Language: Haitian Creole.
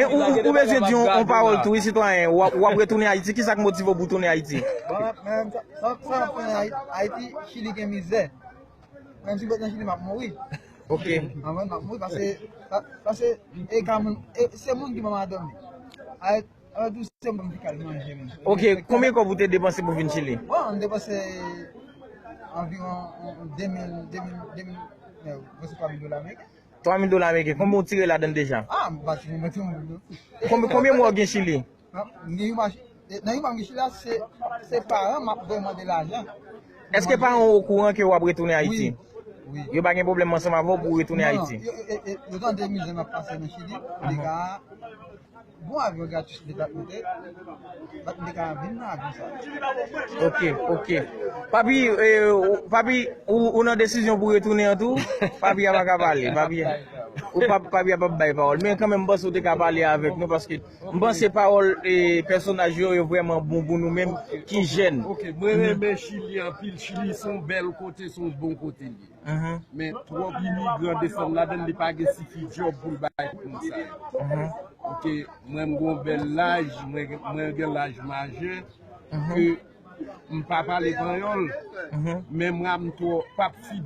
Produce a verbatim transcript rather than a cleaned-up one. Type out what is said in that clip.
ou, ou bezwen di yon, yon pawòl tou, wi, sitwayen. W ap, w ap retounen Ayiti. Kisa k motive w pou w tounen Ayiti? Bon, men, men, sa, sa, sa, m ap tounen Ay-, Ayiti, Chili gen mizè. Menm si m ret nan Chili, m ap mouri. Ok. Anvan, m ap mouri, paske, pa-, paske, e ka moun, e, se moun ki ban m a dòmi. Ay, An tou se mwen ki al manje, men. Ok, konbyen kòb ou te depanse pou vin Chili? Bon, m depanse anviwon, on, de mil, de mil, de mil, eh, prèske twa mil dola ameriken. Twa mil dola ameriken, konbyen ou tire ladan deja? Ah, m pa tire, mwen tou, mwen tou. Konbyen, konbyen mwa w gen Chili? Nan, nan yon mach-, eh, nan yon mwa m gen Chili la, se, se paran m ap voye mande lajan. Èske paran w okouran ke w ap retounen Ayiti? Wi, wi. Yo pa gen pwoblèm ansanm avè w pou w retounen Ayiti? Non, non, yo, yo, yo, yo tande mizè m ap pase nan Chili, yo te ka Bon, avyon gratis li t ap monte. Bat m te ka vin nan avyon sa. Ok, ok. Papi, eh, ou- papi, ou, ou nan desizyon pou retounen an tou? Papi a pa ka pale. Papi, ou pa, papi a pa bay pawòl. Men kanmenm, m panse ou te ka pale avèk nou paske m panse pawòl e pèsonaj yo, yo vrèman bon pou nou menm ki jèn. Ok, mwen renmen Chili anpil. Chili se yon bèl kote, se yon bon kote li ye. Men twòp imigran desann ladan l, li pa gen sifi djòb pou l bay pou moun sa yo. Ok, mwen m gen yon bèl laj, mwen, mwen gen laj majè, ke m pa pale panyòl, men mwen a m twò, p ap fi